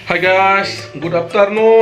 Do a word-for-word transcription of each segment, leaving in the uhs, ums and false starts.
Hi guys, good afternoon.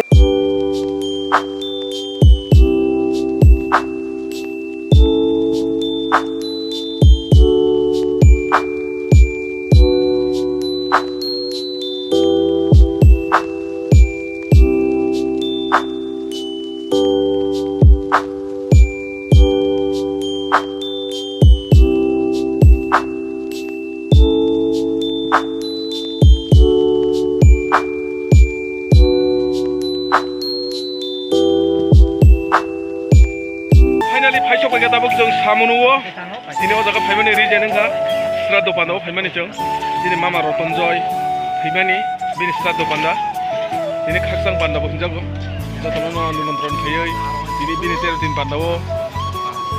Finally, phai sok paikha tabuk chwng Samunuo. Tini o jaga phaimani reason wngkha sraddho pandao phaimani chwng. Tini mama Rotonjoy phaimani bini sraddho panda. Tini khakchang pandabo hinjago. Jotono no nimontron khaiwi tini bini tero din pandao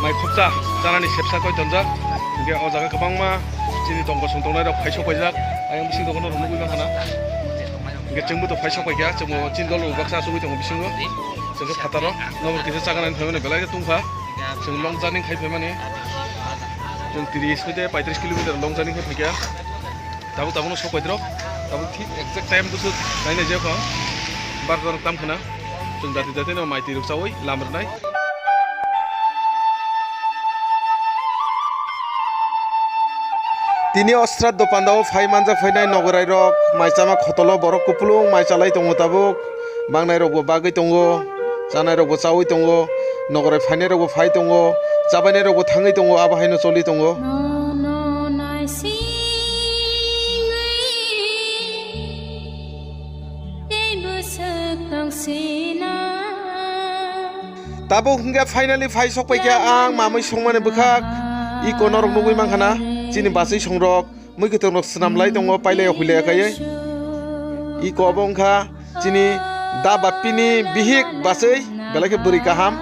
mai khokcha chanani sepsa koi tonjak. Hingke o jaga kwbangma chini tongkosong tongnai rok phai sok paijak. Ayang bising dokono rok nugui mankha na. Hingke chwngbo to phai sok paikha, chwngbo chini dolo baksa achugui tongo bisingo. Chwngkhe phataro nobor kisa chaganani phaimani belai khe tungkha. Chwng long journey khai phaimani. Chwng tris hoite paitris kilometer long journey khai phaikha. Tabuk tabukno sok paidrok. Tabuk thik exact time busu nainai jekho. Bar bar tam khna. Chwng jati jati no mai twi rok chaui lam rwnai. Tini o sraddho pandao phai manjak phainai nogorai rok mai chama khotolo borok kupulung mai chalai tongo tabuk. Bangnai rokbo bagwi tongo, chanai rokbo chaui tongo, nogorai phainai rokbo phai tongo, chabainai rokbo thangwi tongo, abo haino choli tongo. Nono naisingwi tei bwswk tongsina. Tabuk hingke finally phai sok paikha ang mamui songmani bwkhak. Iko norok nugui mankha na chini bachwi songrok. Mui kwthwng rok swnam lai tongo, pailai huilai kaiwi. Iko obo wngkha chini da bapini bihik bachwi, belai khe bwrwi kaham.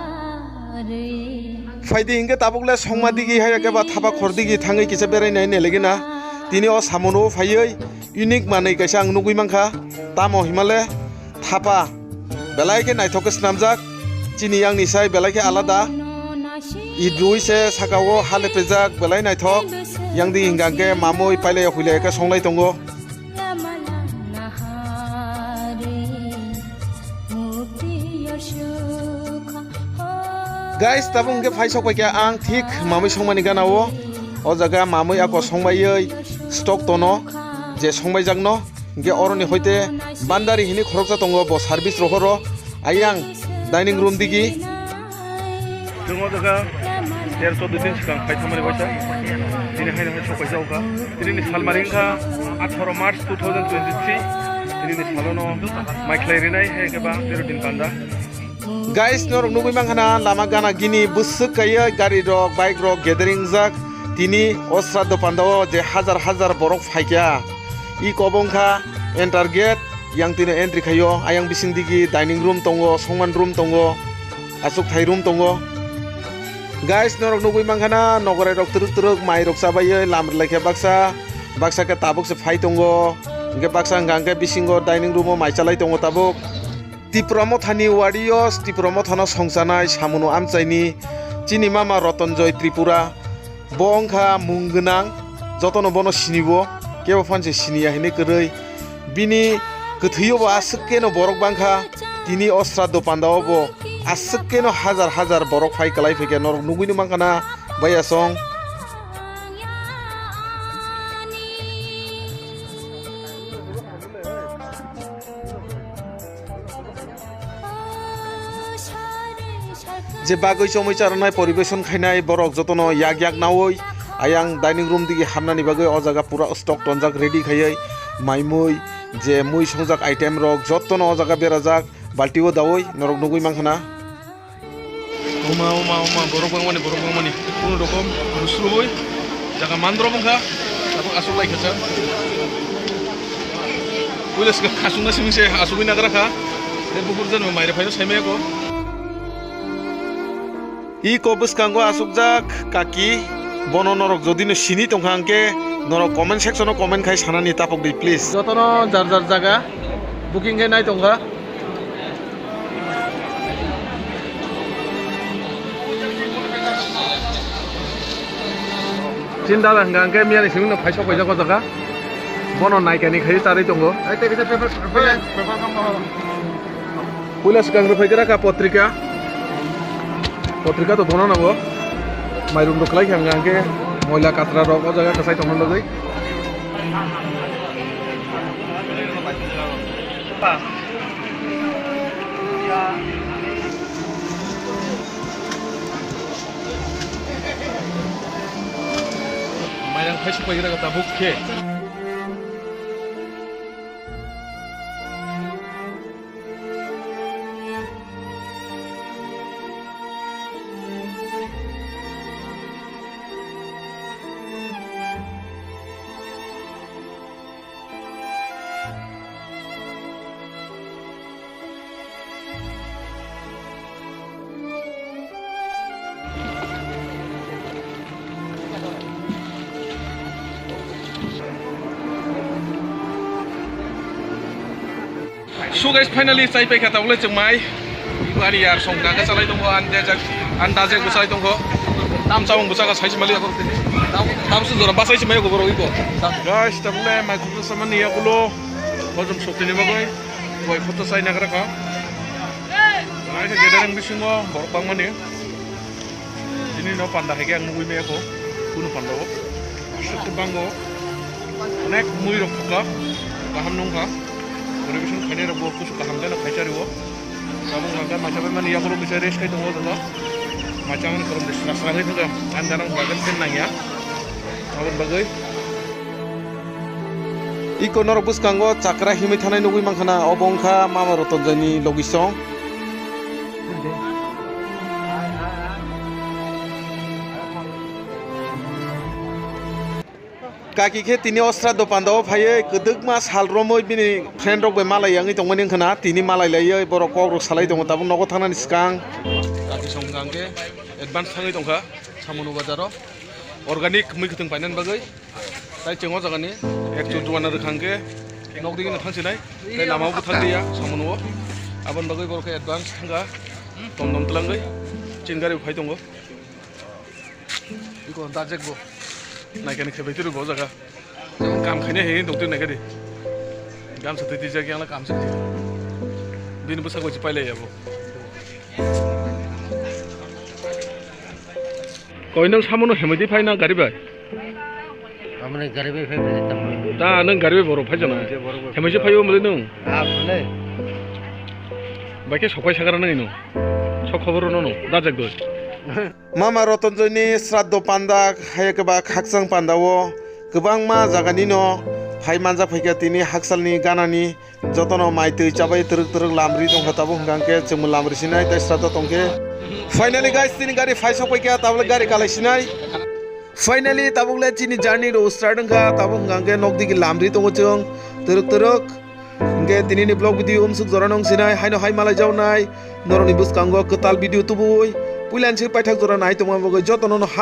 Phaidi hingke tabuk le songma digi hai khe ba thapa khor digi thangwi kisa berai nai nai legi na. Tini o samuno phaiwi unique manwi kaisa ang nugui mankha. Tamo himale thapa belai khe naithok khe swnamjak, chini yang ni sai belai khe alada. Idui se saka o hale pejak belai naithok, yang di hingka khe mamui pailai huilai khe songlai tongo. Guys, tabuk hingke phai sok paikha ang thik mamui songmani gana o. O jaga mamui ako songbaiwi stock tono je songbaijak no. Hingke oroni hoite bandari hini khoroksa tongo, bo service rohoro. Ayang dining room digi. Chwng o jaga tero choddo din swkang phai thangmani waisa. Tini haino hai sok paijak kha. Tini ni salmari wngkha atharo March two thousand twenty-three. Tini ni salono mai khlai rinai hai khe ba tero din panda. Guys, norok nugui mankha na lama gana gini bwswk kaiya gari rok, bike rok gathering jak. Tini o sraddho pandao je hajar hajar borok phaikha. I kobong kha enter gate, yang tini entry khaio. Ayang bising digi dining room tongo, songman room tongo, achuk thai room tongo. Guys, norok nugui mankha na nogorai rok twrwk twrwk mai rok chabaiwi lam rwlai khe baksa, baksa khe tabuk se phai tongo. Hingke baksa hingka hingke bisingo dining room o mai chalai tongo tabuk. Tipra Mothani warriors, Tipra Mothano songchanai Samunu amchaini chini mama Rotonjoy Tripura. Bo wngkha mung gwnang, jotono bono sinibo, kebo phanse siniya hinwi kwrwi. Bini kwthwio bo aswk keno borok bangkha, tini o sraddho pandao bo aswk keno hajar hajar borok phai kwlai phaikha, norok nugwino mankha na, baiya song. Je bagwi chomwi charwnai poribeson khainai borok jotono yak yak naui ayang dining room digi hamnani bagwi o jaga pura stock tonjak ready khaiwi mai mui je mui songjak item rok jotono o jaga berajak balti o daui norok nugui mankha na. Oma, oma, oma, borok bangmani, borok bangmani. Kunu rokom, rusrui, jaga mandro bangkha, tabuk asuk lai khacha. Puila sika khasungna simi se asugui nagra kha. Tei bukur jan mai re phaino saimaya ko. I ko bwskango asukjak kaki, bono norok jodi no sini tongkha hwnkhe norok comment section o comment khai sanani tapok di please. Jotono jar jar jaga booking khai nai tongkha. Chini dada hwnka hwnkhe miyani simi no phai sok paijak o jaga. Bono naikani khai charwi tongo. Puila swkang rwphai gra kha potrika. Potrika to bono nango. Mairum rok khlai kha hwnkhe moila katra rok o jaga kwchai tongna bagwi. Mairang khai supai gra kha tabuk khe. So guys, finally chai paikha tabule chwng mai. Ani yar song daga chalai tongo, ani dejak, ani dajek bo chalai tongo. Tam chamung bwsaka sai se mali ako. Tam, tam su jora basai se mai ako borok iko. Guys, tabule mai khuksa samani yakulo. Hojom sotini bagwi. Boi photo chai nagra kha. Nai khe gathering bisingo borok bangmani. Tini no panda hai khe ang nugui maya kho. Kunu panda o. Aswk khe bango. Onek mui rok kha. Kaham nung kha. Poribesan khainai rok bo kusu kaham jano khai chari o. Tabuk hwnka khe macha bai mani yakhulok kisa rest khai tongo o jaga. Macha mani korom de sra sra khai thangkha. Ang gana hwnka khe pen nangya. Aboni bagwi. Iko norok bwskango chakra himwi thanai nugui mankha na, obo wngkha Mama Rotonjoyni logisong. Kaki khe tini o sraddho pandao phaiwi kwdwkma sal romwi bini friend rok bai malai wngwi tongmani wngkha na, tini malai laiwi borok kok rok salai tongo tabuk nogo thangnani swkang. Kaki song hwnkha hwnkhe advance thangwi tongkha Samunu bazaro organic mui kwthwng painani bagwi. Tai chwng o jaga ni ek chuk juana rwkha hwnkhe nok digi no thang sinai, tai lama o bwthak liya samung o. Aboni bagwi borok khe advance thangkha, tom tom twlangwi chini gari bo phai tongo. Iko dajek bo naikani khebai twi rw bo o jaga. Kam khainai hai tong twi naikha di. Gamsa twi twijak yang kam se. Bini bwsako se pailai ya bo. Koi nang samo no hemai di phai na gari bai? Amoni gari bai phai bai tamo. Ta nang gari bai borok phai jana. Hemai se phai o mali nung. Ah, bole. Bai khe sok phai sagra nang ino. Sok khobor no no. Dajak doi. Mama Rotonjoyni sraddho panda, hai khe ba khakchang panda o kwbangma jaga ni no phai manjak phai kha tini hakchal ni gana ni. Jotono mai twi chabai twrwk twrwk lamri tongkha, tabuk hwnkha hwnkhe chwngbo lamri sinai tei srato tongkhe. Finally guys, tini gari phai sok paikha, tabuk gari kalai sinai. Finally tabuk le chini journey rok start wngkha, tabuk hwnkha hwnkhe nok digi lamri tongo chwng twrwk twrwk. Hwnkhe tini ni vlog video umsuk jora nung sinai, haino hai malai jaunai, norokni bwskango kwtal video tubui. Puilani sir paithak jora nai tongma bagwi jotono no ham.